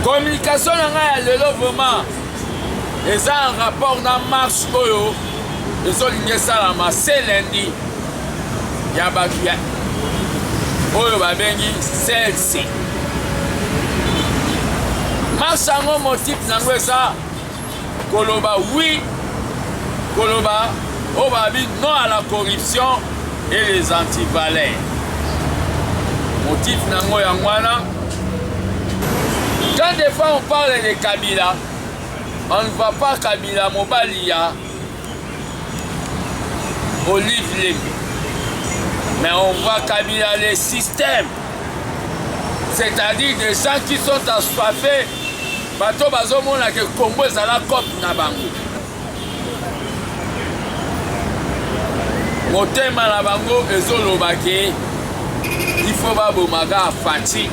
Communication na ngai ya lelo vraiment eza en rapport na marche oyo ezolinga esalama se lundi ya bato ya oyo babengi CLC. Marche yango motif na yango eza koloba oui, koloba oyo babi non à la corruption et les antivaleurs. Motif na yango yango wana. Quand des fois on parle de Kabila, on ne voit pas Kabila mobali ya Olive Lembe. Mais on voit Kabila le système. C'est-à-dire des gens qui sont assoiffés, bato bazomona ke Congo ezala cope na bango. Motema na bango ezoloba ke il faut baboma kaka Fatshi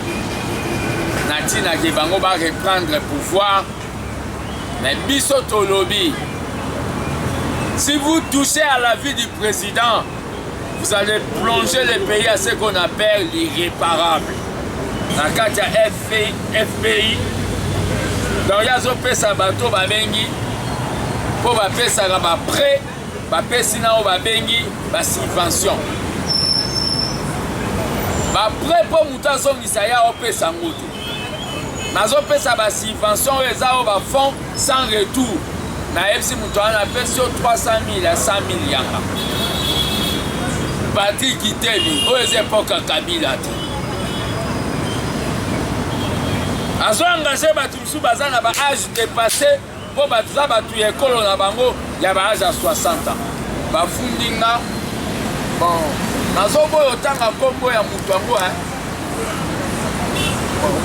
na ntina ke bango ba reprendre pouvoir. Mais biso tolobi, si vous touchez à la vie du président, vous allez plonger le pays à ce qu'on appelle l'irréparable. Na kati ya FBI, donc ye azopesa bato babengi mpo bapesaka baprêt, bapesi na oyo babengi basubvention. Baprêt mpo moto azongisa ye aopesa yango te. Nazopesa basubvention oyo eza oyo bafond sans retour. Nayebisi moto wana napesi yo 300 000 ya 100 000 yanga. Patrick Kitebi, oyo eza epoque ya Kabila te. Azo engage bato mosusu baza na ba age dépassé mpo bato za bato ya ekolo na bango ya ba age ya 60 ans. Bafundi nga, bon, nazoboya otanga nkombo ya moto yango, hein.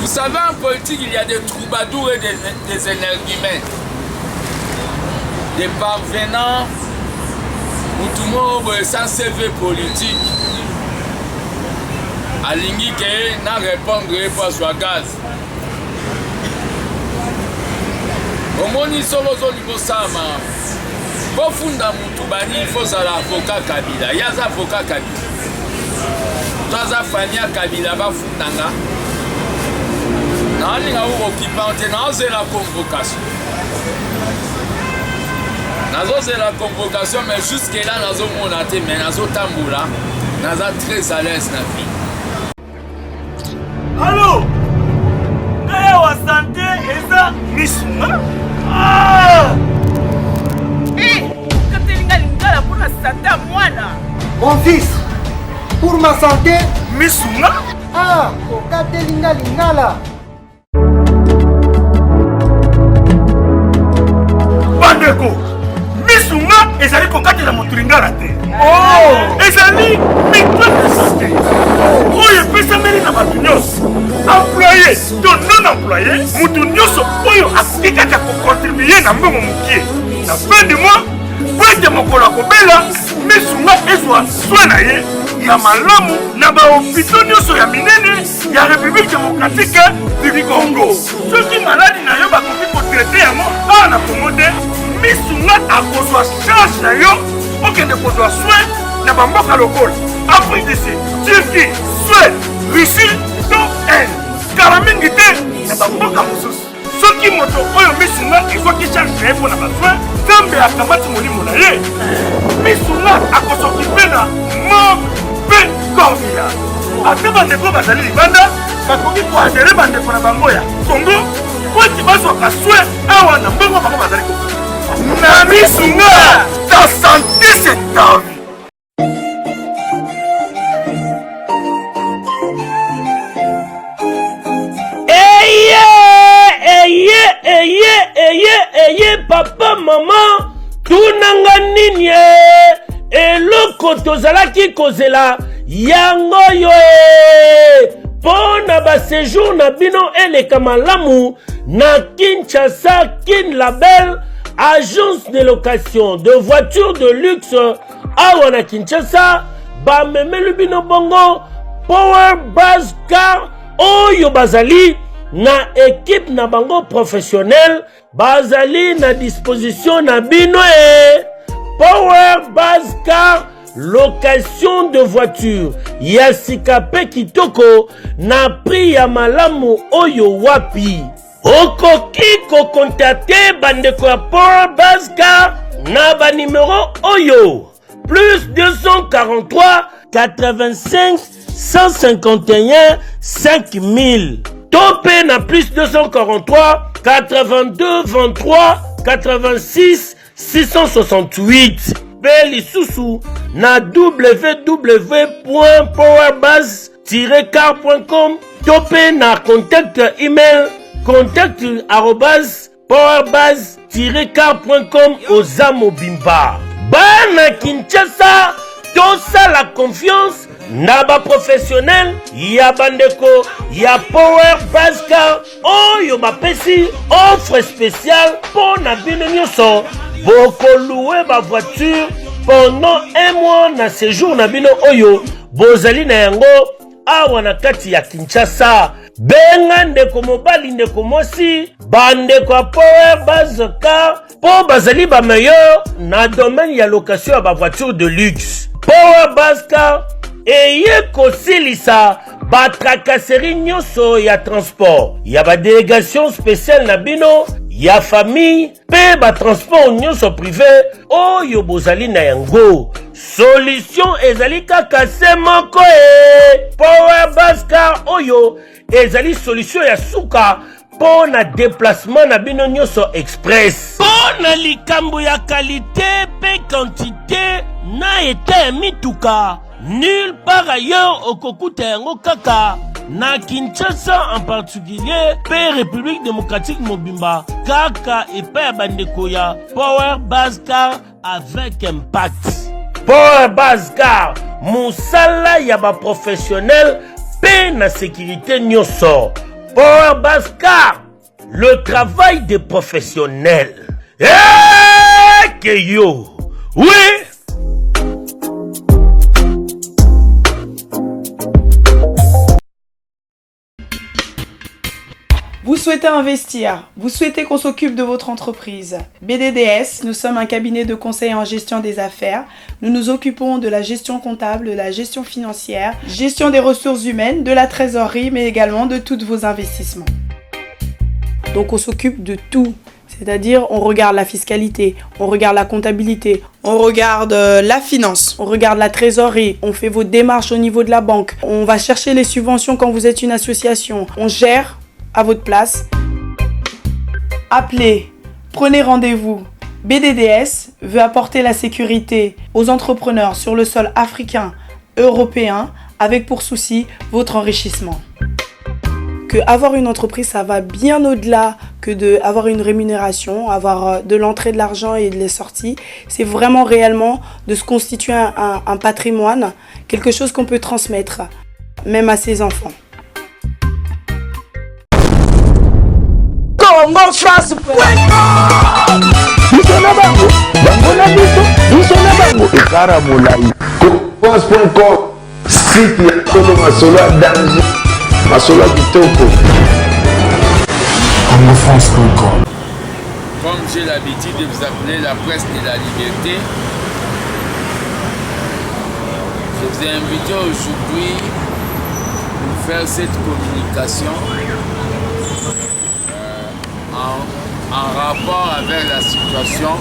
Vous savez, en politique, il y a des troubadours et des énergumènes. Des parvenants, mutu moko boye sans CV politique alingi ke na répondre ye mpo azwa gaz. Omoni solo ozolinga osala makambo, bofunda mutu bani, il faut ozala avocat Kabila. Ye aza avocat Kabila to aza fani ya Kabila, bafunda nga nalinga kokokipa te, nazela convocation, nazozela convocation, mais jusque là nazomona te, mais nazotambola, naza très à l'aise na vie. Allo, ngai awa sante eza misunga. Ah! Eh, okateli nga lingala mpo na sante ya mwana. Mon fils, pour ma santé, misunga. Ah, okateli nga lingala. Bandeko, misunga ezali kokatela moto lingala te. Oh! Ezali mutuelle de santé oyo epesameli na bato nyonso, employé to non employé, moto nyonso oyo akoki kaka kokontribue na mbongo mokie na fin du mois po ete mokolo akobela misunga ezwa soin na ye ya malamu na bahopito nyonso ya minene ya République démocratique du Congo. Soki maladi na yo bakoki kotraite yango awa na Congo te, misunga akozwa charge na yo okende kozwa soin na bamboka lokola Afrique du Sud, Turquie, Suède, Russie to Inde. Kala mingi te na bamboka mosusu. Soki moto oyo misunga ezwaki charge na ye mpo na basoin, Nzambe akamati molimo na ye. Misunga akosokipe na morgue mpe corbillard. Ata bandeko bazali libanda bakoki koadere bandeko na bango ya Congo mpo ete bazwaka soin awa na mbongo bango bazali kofuta. Na misunga, ta sante c'est ta vie. Eye, eye, eye, eye, eye, papa, mama, tunanga nini e? Eloko tozalaki kozela yango yo e! Mpo na basejour na bino eleka malamu na Kinshasa, Kin Label, agence de location de voitures de luxe awa na Kinshasa, bamemeli bino bongo Power Buzz Car oyo bazali na equipe na bango professionnel, bazali na disposition na bino e Power Buzz Car, location de voiture ya sika pe kitoko na prix ya malamu oyo wapi. Okoki kokontakte bandeko ya Port Basca na banimero oyo plus 243 85 151 5000 to mpe na plus 243 82 23 86 668 mpe lisusu na www.powerbase car.com to mpe na contact email contact arobase powerbase car.com. Oza mobimba bana Kinshasa, tosala confiance na baprofessionnel ya bandeko ya Power Base Car oyo bapesi offre spéciale mpo na bino nyonso. Bokolouer bavoiture pendant un mois na séjour na bino oyo bozali na yango awa na kati ya Kinshasa. Benga ndeko mobali, ndeko mwasi, bandeko ya Power Base Car mpo bazali bameilleur na domaine ya location ya bavoiture de luxe. Power Base Car eye kosilisa batracasserie nyonso ya transport ya badélégation spéciale na bino ya famille mpe batransport nyonso privé oyo bozali na yango. Solution ezali kaka se moko e Power Base Car oyo ezali solution ya suka mpo na déplacement na bino nyonso express. Mpo na likambo ya qualité mpe quantité na état ya mituka, nulle part ailleurs okokuta yango, kaka na Kinshasa en particulier mpe République démocratique mobimba, kaka epai ya bandeko ya Power Base Car avec impact. Power Base Car, mosala ya baprofessionnel mpe na sécurité nyonso. Power Base Car, le travail des professionnels. Eke yo oui. Vous souhaitez investir, vous souhaitez qu'on s'occupe de votre entreprise. BDDS, nous sommes un cabinet de conseil en gestion des affaires. Nous nous occupons de la gestion comptable, de la gestion financière, gestion des ressources humaines, de la trésorerie, mais également de tous vos investissements. Donc on s'occupe de tout. C'est-à-dire, on regarde la fiscalité, on regarde la comptabilité, on regarde la finance, on regarde la trésorerie, on fait vos démarches au niveau de la banque, on va chercher les subventions quand vous êtes une association, on gère à votre place. Appelez, prenez rendez-vous. BDDS veut apporter la sécurité aux entrepreneurs sur le sol africain, européen, avec pour souci votre enrichissement. Que avoir une entreprise, ça va bien au-delà que de avoir une rémunération, avoir de l'entrée de l'argent et de les sorties. C'est vraiment réellement de se constituer un patrimoine, quelque chose qu'on peut transmettre, même à ses enfants. Congo France. Biso na bango, bango na biso, biso na bango, ekara molai. France.com, site ya solo, masolo ya danger, masolo ya kitoko. congofrance.com. Comme j'ai l'habitude de vous appeler la presse de la liberté, je vous ai invité aujourd'hui pour faire cette communication en rapport avec la situation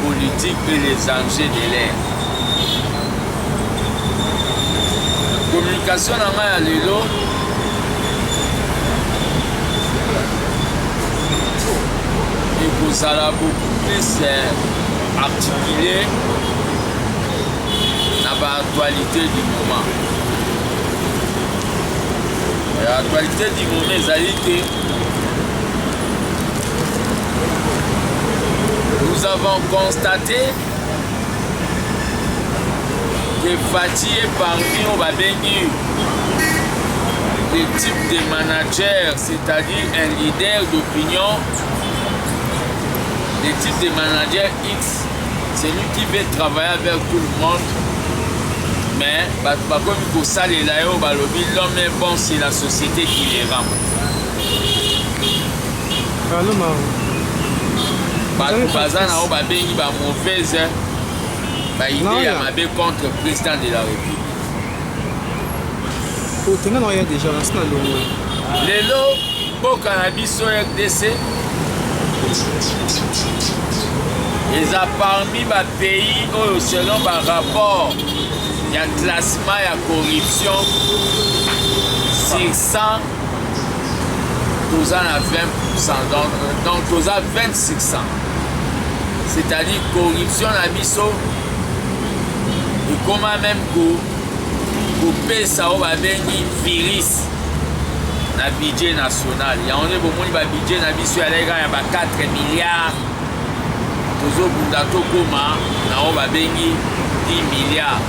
politique et les enjeux de l'heure. Communication na ngai ya lelo ekozala beaucoup plus articulé na baactualité du moment. Actualité du moment ezali ke nous avons constaté que Fatshi est parmi oyo babengi le type de manager, c'est-à-dire un leader d'opinion, le type de manager X, c'est lui qui veut travailler avec tout le monde, mais bato bakomi kosalela ye oyo balobi l'homme est bon, c'est la société qui le rend. Allô, Maro. Bato baza na oyo babengi bamauvaise baidée ya mabe contre président de la République. Otenga na oya déjà nasi na longwe. Lelo. Mboka na biso RDC eza parmi ba pays oyo selon ba rapport ya classement ya corruption sur 100 toza na 20%, donc toza 2600, c'est-à-dire corruption na biso ekoma même kopesa oyo babengi virus na budget national. Yango nde bomoni ba budget na biso ya leka ya ba 4 milliards, tozobunda tokoma na oyo babengi 10 milliards.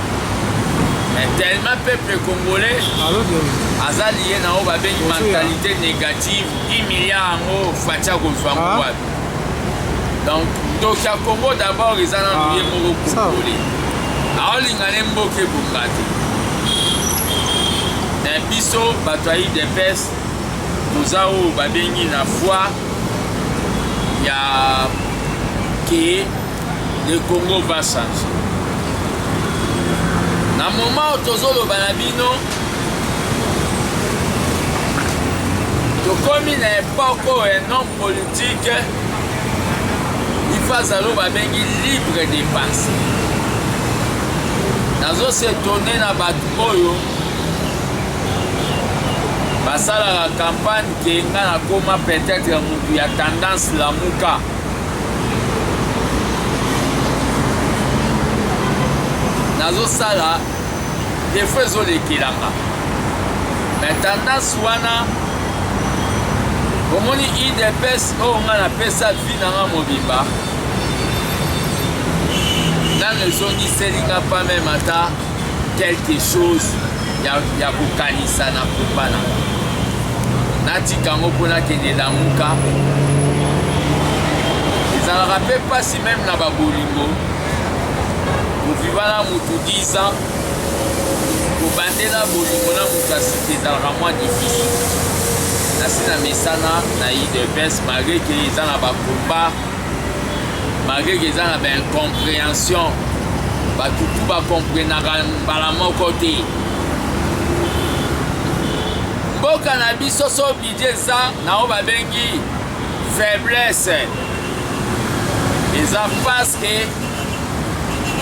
Mais tellement peuple congolais aza lié na oyo babengi mentalité négative, 10 milliards yango Fatshi akozwa yango wapi? Donc ndoki ya Congo d'abord eza nanu ye moko congolais, aolinga ne mboka ebonga te. Na biso bato ya UDPS toza oyo babengi na foi ya ke le Congo va changer. Na moment oyo tozoloba na bino, tokomi na époque oyo un homme politique il faut azala oyo babengi libre de penser. Nazo s'étonner na bato oyo basalaka campagne ke nga nakoma peut-être mutu ya tendance Lamuka. Nazosala defo ezolekelanga, mais tendance wana omoni UDPS oyo nga napesa vie na nga mobimba, nano ezongiseli nga pas même ata quelque chose ya kokanisa na komba na nga. Natika yango mpo nakende Lamuka. Ezalaka mpe mpasi meme na babolingo, koviva na mutu 10 ans, kobandela bolingo na moto ya sika ezalaka mwa difficile. Nasi na mesana na UDPS, malgré ke eza na bakomba, malgré ke eza na baincompréhension, bato tu bakomprenaka mbala moko te. Mboka na biso so budget eza na oyo babengi faiblesse, eza parce que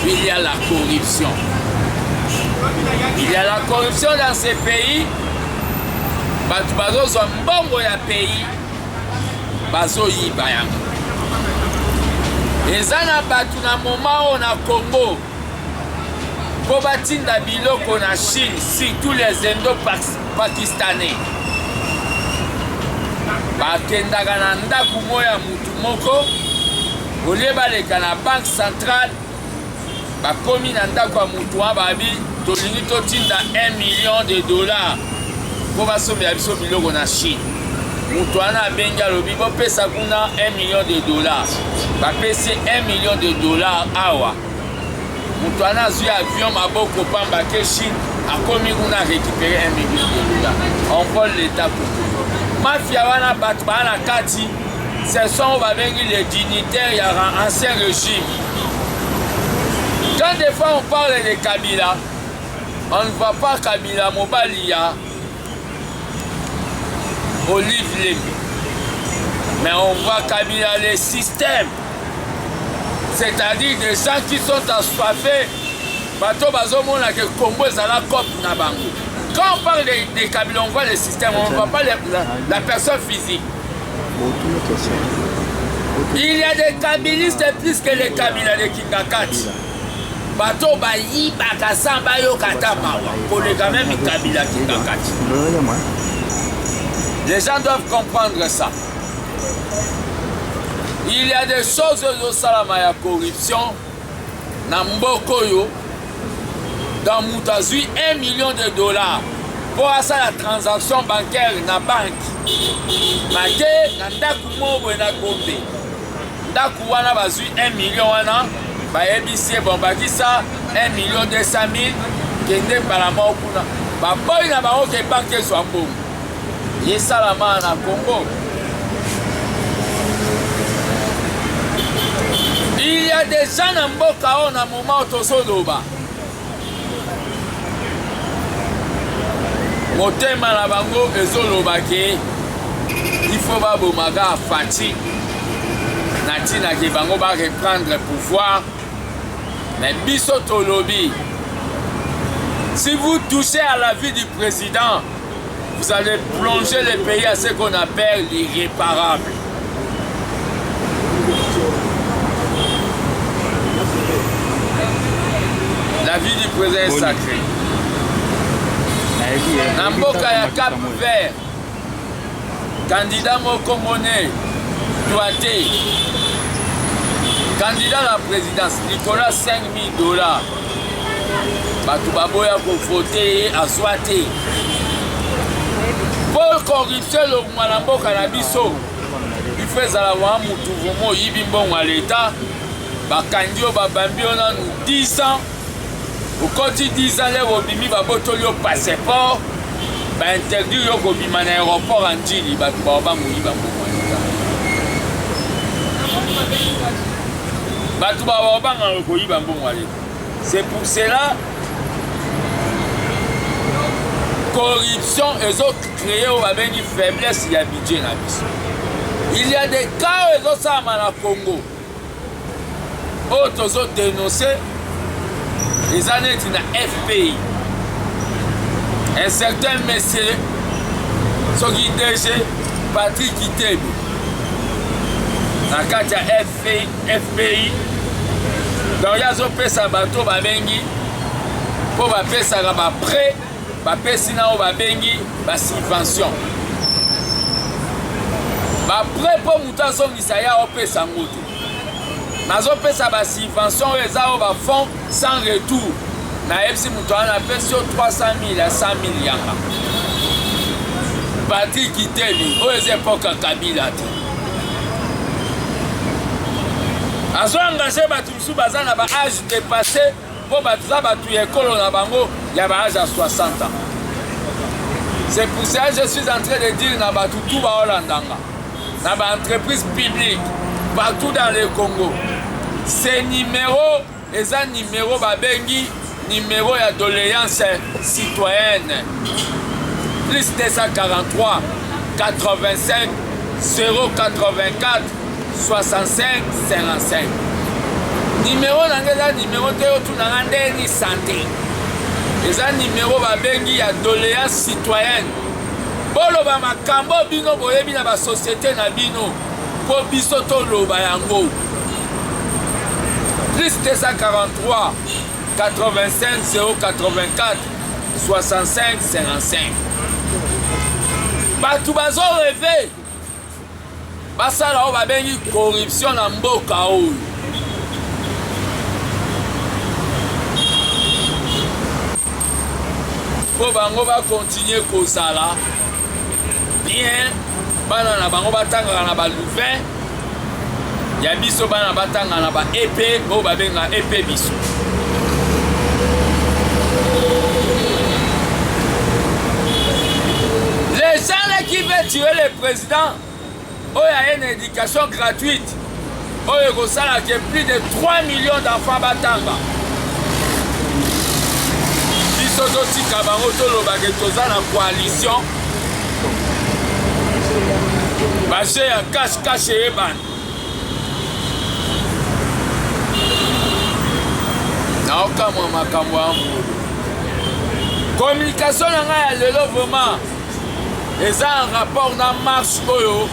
il y a la corruption. Il y a la corruption dans ce pays. Bato bazozwa mbongo ya pays, bazoyiba yango. Eza na bato na moment oyo na Congo mpo batinda biloko na Chine, surtout les Indo-Pakistanais, bakendaka na ndako moko ya mutu moko, olie baleka na banque centrale, bakomi na ndako ya mutu wana, babi tolingi totinda 1 million de dollars mpo basombela biso biloko na Chine. Mutu wana abengi, alobi bopesa kuna 1 million de dollars. Bapesi 1 million de dollars awa, moto wana azwi avion maboko pamba ke Chine, akomi kuna, récupérer 1 million de dollars. On vole l'état congolais. Mafia wana, bato baa na kati, ce sont oyo babengi les dignitaires ya ancien régime. Quand des fois on parle de Kabila, on ne voit pas Kabila mobali ya Olive Lembe, mais on voit Kabila le système, c'est-à-dire des gens qui sont assoiffés, bato bazomona ke Congo ezala cope na bango. Quand on parle de Kabila, on voit le système, on ne voit pas la personne physique. Il y a des kabilistes plus que les Kabila de Kingakati. Bato bayibaka sans bayoka ata mawa koleka même Kabila Kingakati. Les gens doivent comprendre ça. Il y a des choses ezosalama ya corruption na mboka oyo. Dans moto azwi 1 million de dollars mpo asala transaction bancaire na banque, make na ndako moko boye na Gombe, ndako wana bazwi 1 million wana, bayebisi ye bon, bakisa 1 million 200 mille, kende mbala moko kuna. Baboyi na bango ke banque ezwa mbongo. Esalama na Congo. Il y a des gens na mboka oyo na moment oyo tozoloba, motema na bango ezoloba ke Il faut baboma kaka Fatshi na ntina ke bango ba reprendre pouvoir. Mais biso tolobi, si vous touchez à la vie du président, vous allez plonger le pays à ce qu'on appelle l'irréparable. La vie du président est sacrée. Na mboka ya Cap Vert, candidat moko mone Duarte, candidat na présidence, likolo ya 5000 dollars, bato baboya kovote ye, azwa te mpo corruption elongwa na mboka na biso. Il faut ezala wana mutu vraimen oyibi mbongo ya leta, bakangi yo, babambi yo nanu 10 ans, okoti 10 ans, lero obimi, babotoli yo passeport, bainterdire yo kobima na aéroport ya Ndjili. Bato bao bangoyiba mbongo ya leta, bato bao bangaka koyiba mbongo ya leta. C'est pour cela corruption ezocreye oyo babengi faiblesse ya budget na biso. Il y a des cas oyo ezosalama na Congo oyo tozodenonce, eza neti na FPI, un certain monsieur soki DG Patrick Kitebe na kati ya FPI. Donc ye azopesa bato babengi mpo bapesaka baprêt, bapesi na oyo babengi basubvention, baprêt mpo moto azongisa ye, aopesa yango te. Nazopesa basubvention oyo eza oyo bafond sans retour. Nayebisi moto wana, napesi yo 300 000 ya 100 000 yanga. Patrik Kiteli, oyo eza epoke ya Kabila te, azo engage bato mosusu baza na ba age dépassé, mpo bato za bato ya ekolo na bango ya ba age ya 60 ans. C'est pour ça je suis en train de dire na bato tu baolandanga na baentreprise publique partout dans le Congo, ce numéro eza numéro babengi numéro ya doléance citoyenne, plus 243 85 084 65 55. Numéro na ngai eza numéro te otunanga ndeni santé, eza numéro babengi ya doléance citoyenne. Boloba makambo bino boyebi na basosiete na bino mpo biso toloba yango. Plus 243 85 084 65 55. Bato bazoreve basala oyo babengi corruption na mboka oyo. Mpo bango bakontinue kozala bien, bana na bango batangaka na balouvain ya biso, bana batanga na ba ep oyo babenga ep biso. Les gens là qui veulent tuer le président oyo aye na éducation gratuite oyo ekosala ke plus de 3 millions d'enfants batanga, biso totika bango, tolobake toza na coalition, baje ya cache cache eyebana. Naokamwa makambo ya ngulu. Communication na ngai ya lelo vraiment eza en rapport na marche oyo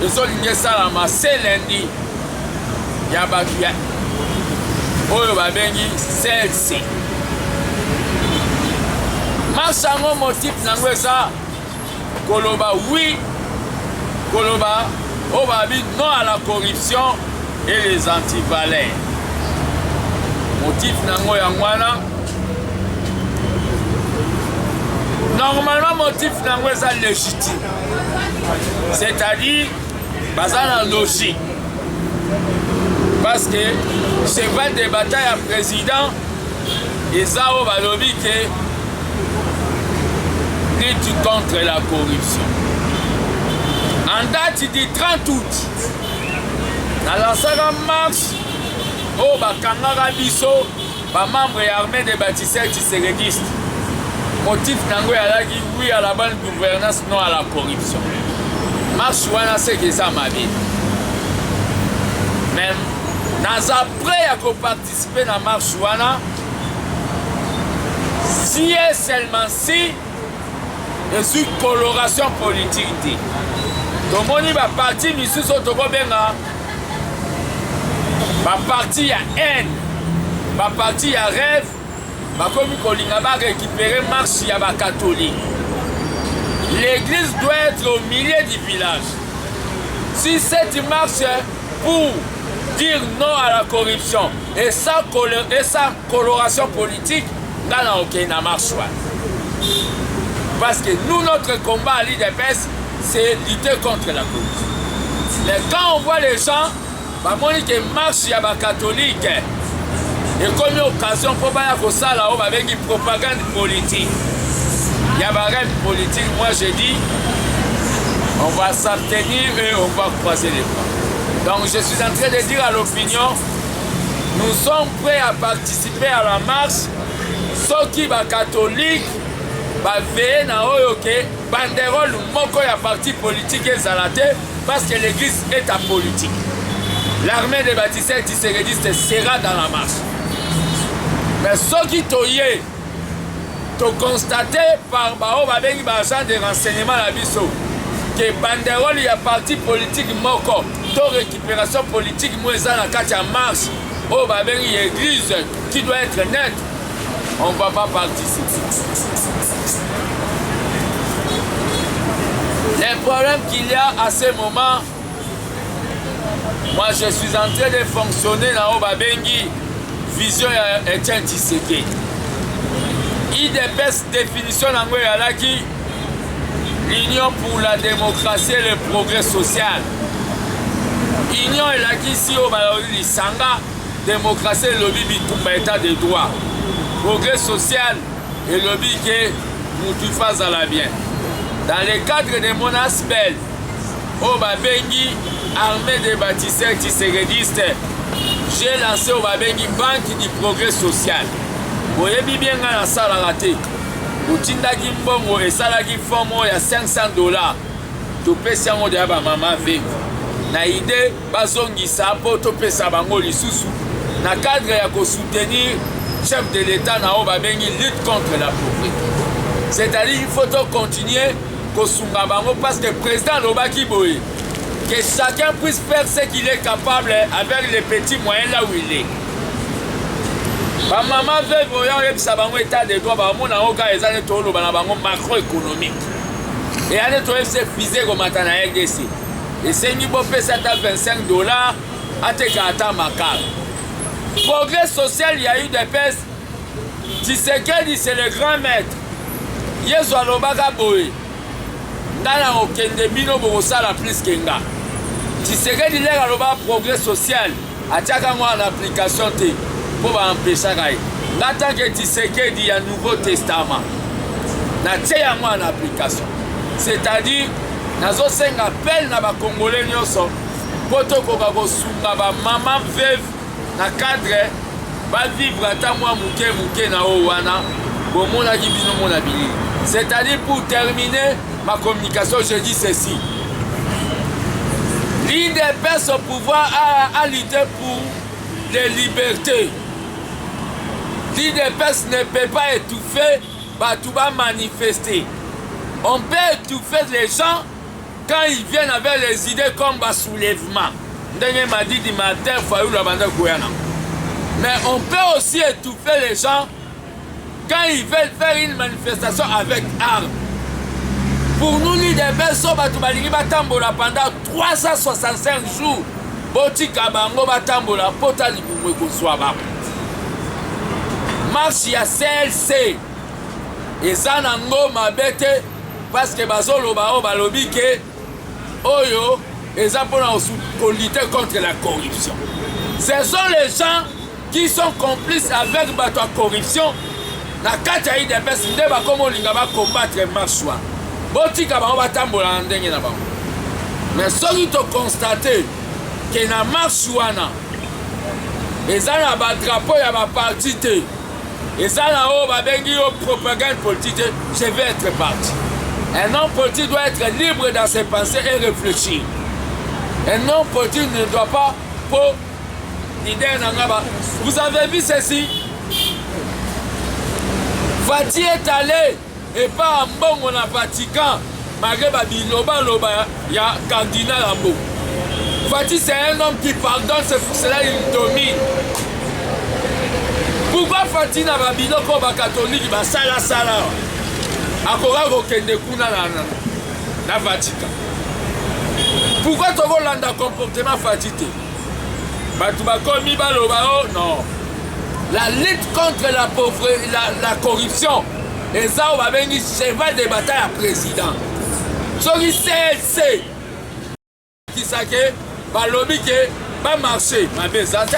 ezolinga esalama se lundi ya bato ya oyo babengi CLC. Marche yango, motif nango eza koloba oui, koloba oyo babi non à la corruption et les antivaleurs. Motif nango yango wana. Normalement motif nango eza légitime, c'est-à-dire baza na logique, parce que cheval de bataille ya président eza oyo balobi ke lutte contre la corruption. En date du 30 août nalansaka marche oyo bakangaka biso bamembre ya armée de bâtisseurs tshisekediste. Motif nango ezalaki oui à la bonne gouvernance, non à la corruption. Marche wana seke eza mabe. Mais naza prêt ya koparticiper na marche wana si et seulement si ezwi coloration politique te. Tomoni baparti misusu oyo tokobenga baparti ya haine, baparti ya rêve, bakomi kolinga ba récupérer marche ya ba catholique. L'église doit être au milieu du village. Si cette marche pour dire non à la corruption et sans, et sans coloration politique, nga na okei na marche wana. Parce que nous, notre combat à l'UDPS, c'est lutter contre la corruption. Mais quand on voit les gens, bamoni ke marche ya bacatholique ekomi occasion mpo baya kosala oyo babengi propagande politique ya barêve politique, moi je dis on va s'abstenir et on va croiser les bras. Donc je suis en train de dire à l'opinion, nous sommes prêts à participer à la marche soki bacatholique baveye na oyo ke banderole moko ya parti politique ezala te, parce que l'église est apolitique. L'armée des bâtisseurs tshisekedistes sera dans la marche. Mais soki toye toconstate par baoyo babengi baagent de renseignement na biso ke banderole ya parti politique moko to récupération politique mo eza na kati ya marche oyo babengi église qui doit être neutre, on va pas participer. Les problèmes qu'il y a à ce moment, moi je suis en train de fonctionner na oyo babengi vision ya Etienne Tshisekedi. UDPS, définition nango eyalaki l'Union pour la démocratie et le progrès social. Union elakisi oyo balobi lisanga, démocratie elobi bitumba état de droit, progrès social elobi ke mutu fa azala bien. Dans le cadre de mon aspect oyo babengi armée des bâtisseurs tshisekedistes, j'ai lancé oyo babengi banque du progrès social. Boyebi bien ngai nasalaka te, otindaki mbongo esalaki forme oyo ya 500 $, topesi yango deya bamama veuve na idée bazongisa mpo topesa bango lisusu na cadre ya kosoutenir chef de l'état na oyo babengi lutte contre la pauvreté. C'est-à-dire il faut tocontinuer kosunga bango, parce que président alobaki boye que chacun puisse faire ce qu'il est capable avec les petits moyens là où il est. Bamama veuve oyo oyebisa bango état de droit, bamona yango kaka eza nde toloba na bango macroéconomique, eya nde toyebisa fusée komata na RDC, esengi bopesa ata 25 $, ateka ata makala. Progrès social ya UDPS, Tshisekedi c'est le grand maître. Yesu alobaka boye: nga na kokende, bino bokosala plus ke nga. Tshisekedi lere alobaka progrès social, atiaka yango en application te mpo baempeshaka ye. Nga tant que Tshisekedi ya Nouveau Testament, natie yango en application, c'est-à-dire nazosenga appel na bakongole nyonso mpo tokoka kosunga bamama veuve na cadre bavivre ata mwa moke moke na oyo wana bomonaki bino mona bilili. C'est-à-dire, pour terminer ma communication, je dis ceci: l'UDPS au pouvoir a lutté pour les libertés. L'UDPS ne peut pas étouffer bato bamanifester. On peut étouffer les gens quand ils viennent avec les idées comme basoulèvement, ndenge Madidi, Martin Fayulu abanda koya nango. Mais on peut aussi étouffer les gens quand ils veulent faire une manifestation avec armes. Pour nous, l'UDPS, so bato balingi batambola pendant 365 jours, botika bango batambola, pota libumu ekozwa bango. Marche ya CLC eza nango mabe te, parce que bazoloba oyo balobi ke oyo eza mpona kolutter contre la corruption. Ce sont les gens qui sont complices avec bato ya corruption na kati ya UDPS nde bakoma olinga bacombattre marche wana. Botika bango batambola na ndenge na bango. Mais soki toconstate ke na marche wana eza na badrapeau ya baparti te, eza na oyo babengi yo propagande politique te, je vais être parti. Un homme politique doit être libre dans ses pensées et réfléchir. Un homme politique ne doit pas pour leader na nga Vous avez vu ceci Fatih est allé epa mbongo na Vatican malgré ba biloba loba ya cardinal Ambo. Fatih c'est un homme qui pardonne, c'est pour cela il domine. Pourquoi Fatih na ba biloko ba catholique ba sala sala akoka kokende kuna na, na, na Vatican? Pourquoi tokolanda comportement Fatih te? Bato bakomi baloba o oh, non. La lutte contre la pauvreté, la, la corruption eza oyo babengi cheval de bataille ya président. Soki CLC kisa ke balobi ke bamarche mabe eza te.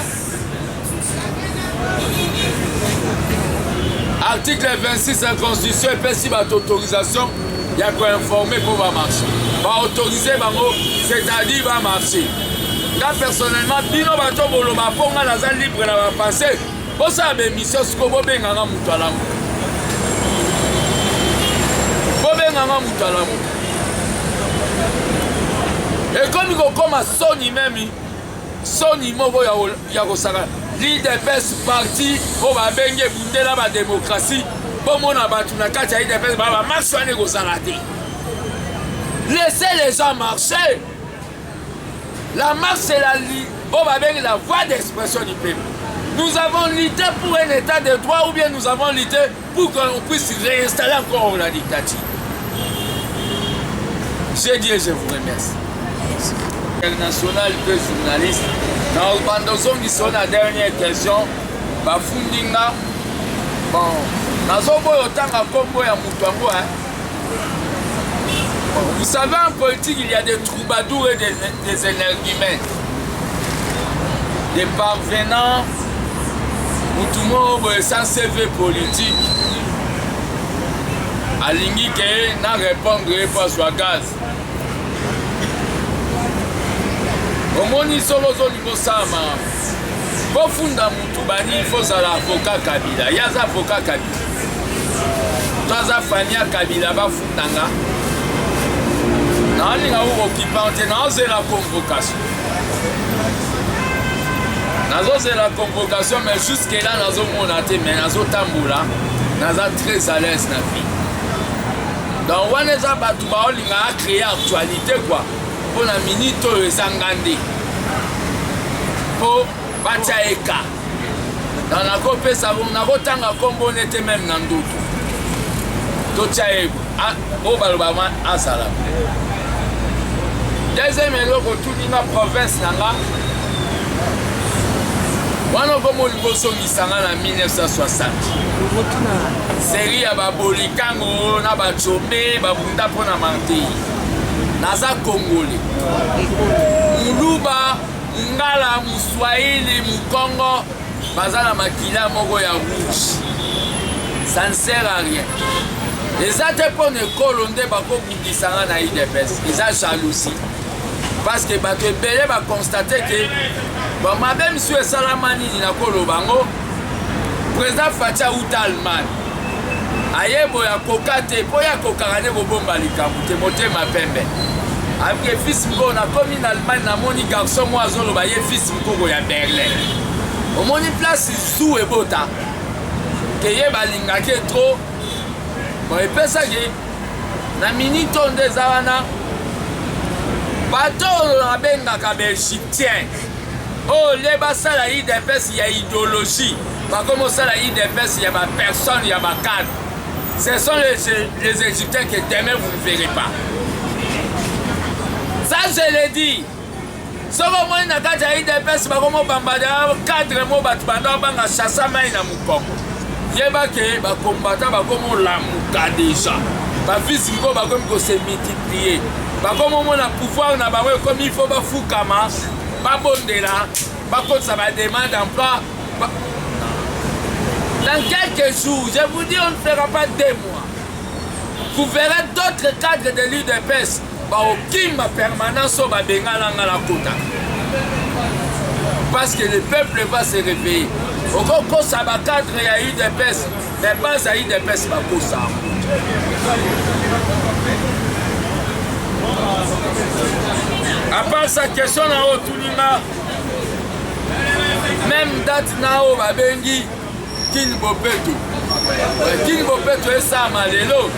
Article 26 ya constitution epesi bato autorisation ya koinforme mpo bamarche, baautorise bango, c'est-à-dire bamarche. Nga personnellement, bino bato boloba mpo nga naza libre na bapense, bosala baémission sikoyo, bobenganga moto alamuka, bobenganga moto alamuka. Ekomi kokoma soni, meme soni moko ya kosaka. L'UDPS, parti oyo babengi ebundela bademokratie, bomona bato na kati ya UDPS ba bamarche wana ekozala te. Laissez les gens marcher. La marche, c'est la oyo babengi la voie d'expression du peuple. Nous avons lutté pour un état de droit ou bien nous avons lutté pour qu'on puisse réinstaller encore la dictature? J'ai dit et je vous remercie. International mpe journaliste na obanda ozongisa na dernière question. Bafundi nga, bon, nazoboya otanga nkombo ya moto yango, hein. Bon, vous savez, en politique, il y a des troubadours et des énergumènes, des parvenants. Mutu moko boye sans CV politique alingi ke na répondre ye mpo azwa gaz. Omoni, solo ozolinga osala makambo, bofunda mutu bani, fo ozala avocat Kabila. Ye aza avocat Kabila to aza fani ya Kabila? Bafunda nga, naolinga kokokipa te. Naozela convocation, nazozela convocation, mais jusque là nazomona te. Mais nazotambola, naza très à l'aise na vie. Donc wana eza bato baolinga acréer actualité quoi, mpo na minute oyo eza nga nde mpo batya eka. Donc nakopesa, nakotanga nkombo nete meme na ndoto. Totya ye oyo baloba azala. Deuxième eloko, otuni nga province na nga wana, okoma olingi osongisa nga na 1960, série ya babolikango na bacombe babunda mpo na mantei. Naza Congolais, Muluba, Mungala, Muswahili, Mukongo baza na makila moko ya rouge. Ça ne sert à rien. Eza te mpo na ekolo nde bakobundisa nga na UDPS, eza jalousie, parce que bato ebele baconstate ke bamabe misusu esalama. Nini nakoloba yango? Président Fatshi auta Allemagne, aye boye, akoka te mpo ye akokaka nde kobomba likambo te, motema pembe. Abike fils mokoko, nakomi na Allemagne, namoni garçon moko azoloba ye fils mokoko ya Berlin. Omoni place zu ebota ke ye balingaki trop. Bon, epesaki na minute oyo nde eza wana bato oyo nabengaka baégyptien oyo nde basala UDPS ya idéologie, bakomi osala UDPS ya bapersone, ya bacadre. Ce sont les Égyptiens que demain vous ne verrez pas. Ça, je l'ai dit. Soki omoni na kati ya UDPS bakomobamba cadre mo bato banda obanga chasa mai na mokongo, yeba ke bakombata bakomolamuka déjà. Bafisi moko bakomi kose multiplier, bakomomona pouvoir na bango ekomi, il faut bafukama, babondela, bakotisa bademande d'emploi. Dans quelques jours, je vous dis, on ne fera pas 2 mois, vous verrez d'autres cadres de l'UDPS baokima permanence oyo babengana nga na kota, parce que le peuple va se réveiller. Okokosa bacadre ya UDPS, mais base ya UDPS bakosa. À part sa question na oyo otuni nga, même date na oyo babengi Kin Bopeto. Kin Bopeto esalama lelo.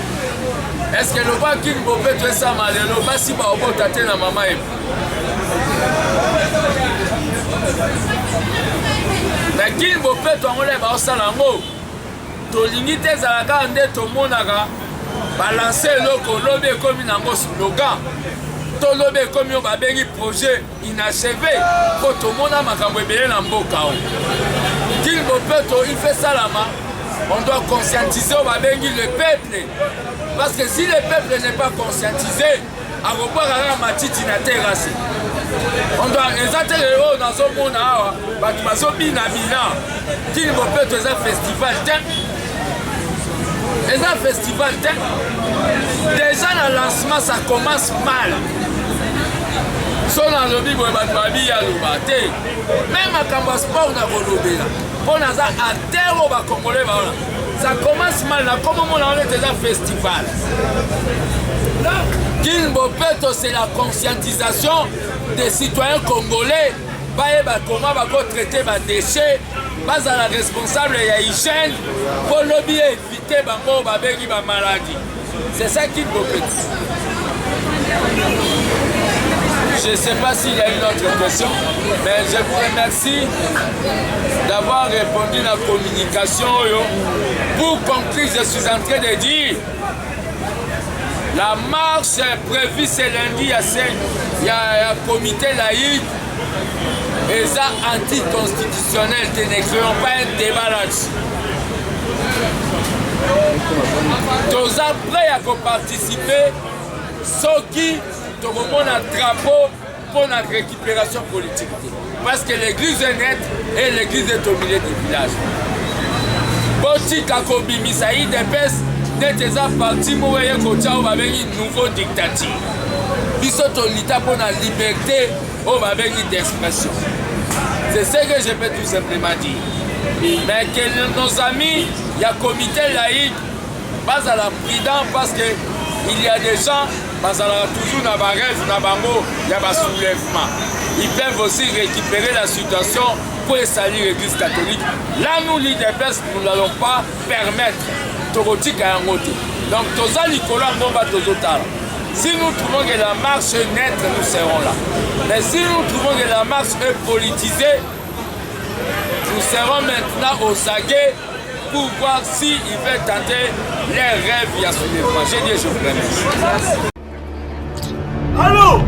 Est-ce que loba Kin Bopeto esalama lelo basi baobota te na mama ye? Na Kin Bopeto yango nde baosala yango. Tolingi te ezala kaka nde tomonaka balanse eloko lobi ekomi nango slogan to lobi ekomi oyo babengi projet inachevé mpo tomona makambo ebele na mboka oyo. Kin Bopeto il fait salama, on doit conscientiser oyo babengi le peuple, parce que si le peuple n'est pas conscientisé akobwaka kaka matiti na terrasse. On doit eza te oyo nazomona awa bato bazobinabina. Kin Bopeto eza festival te, eza festival te. Déjà na lancement ça commence mal. So nalobi boye bato babi aloba te, me makambo ya sport nakolobela mpo naza acteur oyo bakongole baona. Ça commence mal, nakomomona wana ete eza festival. Kin Bopeto, c'est la conscientisation des citoyens congolais, bayeba comment bakotraite badéchets, bazala responsable ya hygiène mpo lobi évite bango babengi bamaladi. C'est ça Kin Bopeto. Je ne sais pas s'il y a une autre question, mais je vous remercie d'avoir répondu à la communication. Pour conclure, je suis en train de dire, la marche prévue ce lundi, il y a un comité laïque, et ça anticonstitutionnel, ne créons pas un débat là-dessus. Toza prêt à participer, soki tokomona drapeau pour la récupération politique. Parce que l'église est nette et l'église est au milieu du village. Botika kobimisa UDPS neti eza parti moko eye kotia oyo babengi nouveau dictature. Biso tolita mpo na liberté oyo babengi d'expression. C'est ce que je peux tout simplement dire. Mais que nos amis ya comité laïque bazala prudent, parce que il y a des gens bazalaka toujours na barêve na bango ya basoulèvement. Ils peuvent aussi récupérer la situation pour salir l'église catholique. Là, nous, l'UDPS, nous n'allons pas permettre. Tokotika yango te. Donc, toza likolo ya ngomba tozotala. Si nous trouvons que la marche est nette, nous serons là. Mais si nous trouvons que la marche est politisée, nous serons maintenant aux aguets pour voir si ils veulent tenter les rêves ya soulèvement. J'ai dit, je vous remercie. Allô?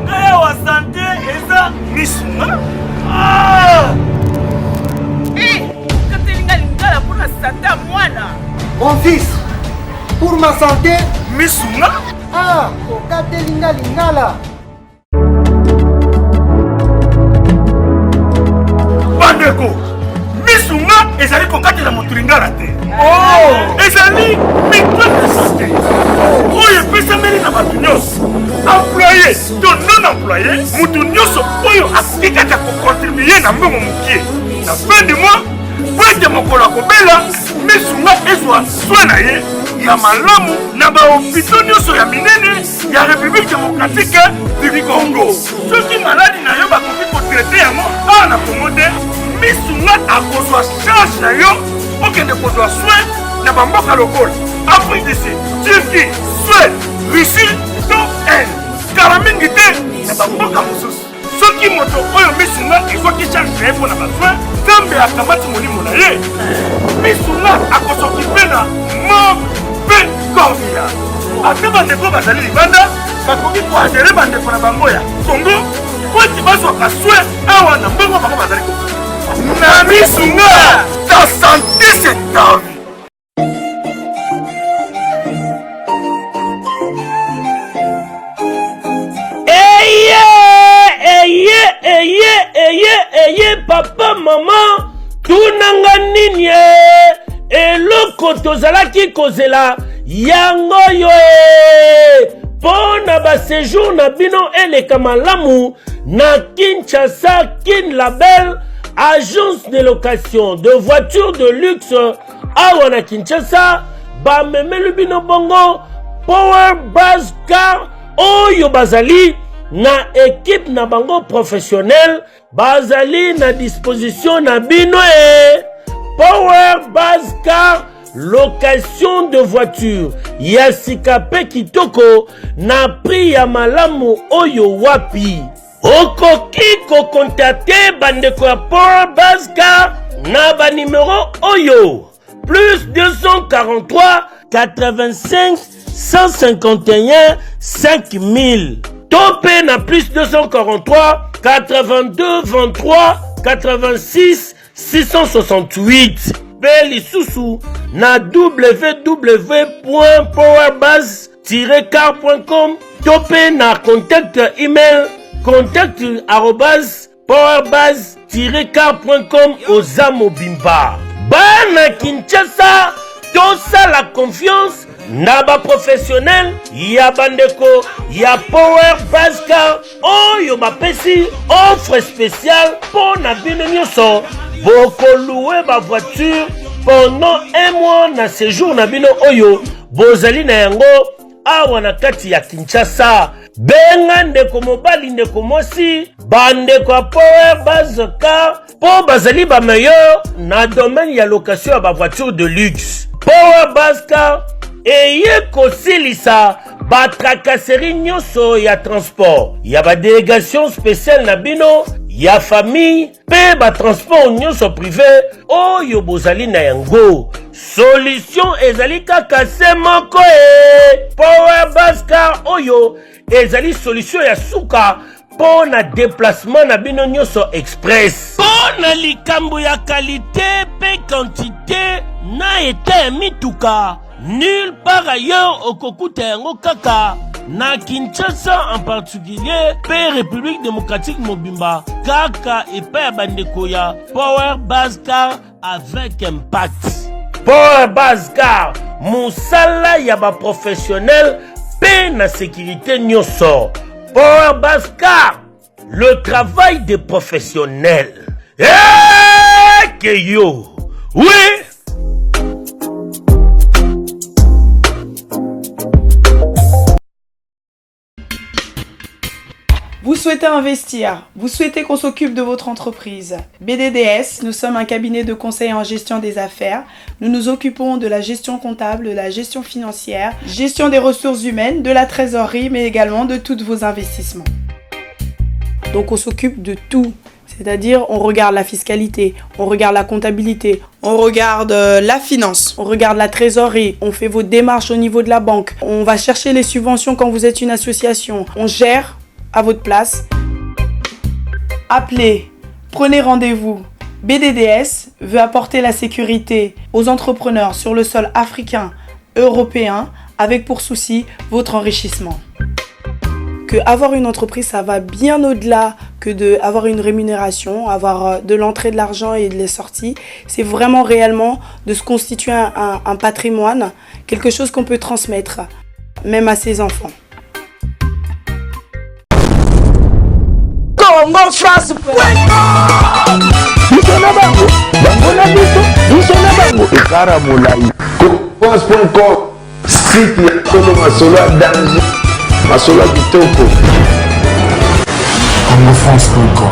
Ngai awa santé eza misunga. Ah! Eh, okateli nga lingala mpo na santé ya mwana. Mon fils, pour ma santé, misunga. Ah, okateli nga lingala. Bandeko, misunga ezali kokatela moto lingala te. Oh! Ezali mutuelle de santé oyo epesameli na bato nyonso, employé to non employé, moto nyonso oyo akoki kaka kokontribue na mbongo mokie na fin du mois po ete mokolo akobela misunga ezwa soin na ye ya malamu na bahopito nyonso ya minene ya République démocratique du Congo. Soki maladi na yo bakoki kotraite yango awa na Congo te, misunga akozwa charge na yo okende kozwa soin na bamboka lokola Afrique du Sud, Turquie, Suède, Russie to Inde, kala mingi te na bamboka mosusu. Soki moto oyo misunga ezwaki charge na ye mpo na basoin, Nzambe akamati molimo na ye, misunga akosokipe na morgue mpe corbillard. Ata bandeko bazali libanda bakoki koadere bandeko na bango ya Congo po ete bazwaka soin awa na mbongo bango bazali kofuta. Na misunga, ta santé c'est ta vie. Eye eye eye eye eye papa mama tunanga nini e eloko tozalaki kozela yango yo e mpo na basejour na bino eleka malamu na Kinshasa. Kin Label, agence de location de voitures de luxe awa na Kinshasa, bamemeli bino bongo Power Buzz Car. oyo bazali na ekipe na bango professionnel bazali na disposition na bino e Power Base Car location de voiture ya sika mpe kitoko na prix ya malamu oyo wapi okoki kokontakte bandeko ya Power Base Car na banimero oyo plus 243 85 151 5000 to mpe na plus 243 82 23 86 668 mpe lisusu na www.powerbase car.com to mpe na contact email contact arobase powerbase-car.com. Oza mobimba bana Kinshasa, tosala confiance na baprofessionnel ya bandeko ya Power Base Car oyo bapesi offre spéciale mpo na bino nyonso. Bokolouer bavoiture pendant un mois na séjour na bino oyo bozali na yango awa na kati ya Kinshasa. Benga ndeko mobali, ndeko mwasi, bandeko ya Power Base Car mpo bazali bameilleur na domaine ya location ya bavoiture de luxe. Power Base Car eye kosilisa batracasserie nyonso ya transport ya badélégation spéciale na bino ya famille mpe batransport nyonso privé oyo bozali na yango. Solution ezali kaka se moko e Power Base Car oyo ezali solution ya suka mpo na déplacement na bino nyonso express. Mpo na likambo ya qualité mpe quantité na eta ya mituka, nulle part ailleurs okokuta yango, kaka na Kinshasa en particulier mpe République démocratique mobimba, kaka epai ya bandeko ya Power Base Car avec impact. Power Base Car, mosala ya baprofessionnel mpe na sécurité nyonso. Power Base Car, le travail des professionnels. Eke yo oui. Vous souhaitez investir, vous souhaitez qu'on s'occupe de votre entreprise. BDDS, nous sommes un cabinet de conseil en gestion des affaires. Nous nous occupons de la gestion comptable, de la gestion financière, gestion des ressources humaines, de la trésorerie, mais également de tous vos investissements. Donc on s'occupe de tout. C'est-à-dire, on regarde la fiscalité, on regarde la comptabilité, on regarde la finance, on regarde la trésorerie, on fait vos démarches au niveau de la banque, on va chercher les subventions quand vous êtes une association, on gère à votre place. Appelez, prenez rendez-vous. BDDS veut apporter la sécurité aux entrepreneurs sur le sol africain, européen, avec pour souci votre enrichissement. Que avoir une entreprise, ça va bien au-delà que de avoir une rémunération, avoir de l'entrée de l'argent et de les sorties. C'est vraiment réellement de se constituer un patrimoine, quelque chose qu'on peut transmettre, même à ses enfants. Congo France. Biso na bango, bango na biso, biso na bango ekara molai. France.com, site ya solo, masolo ya danger, masolo ya kitoko. Congofrance.com.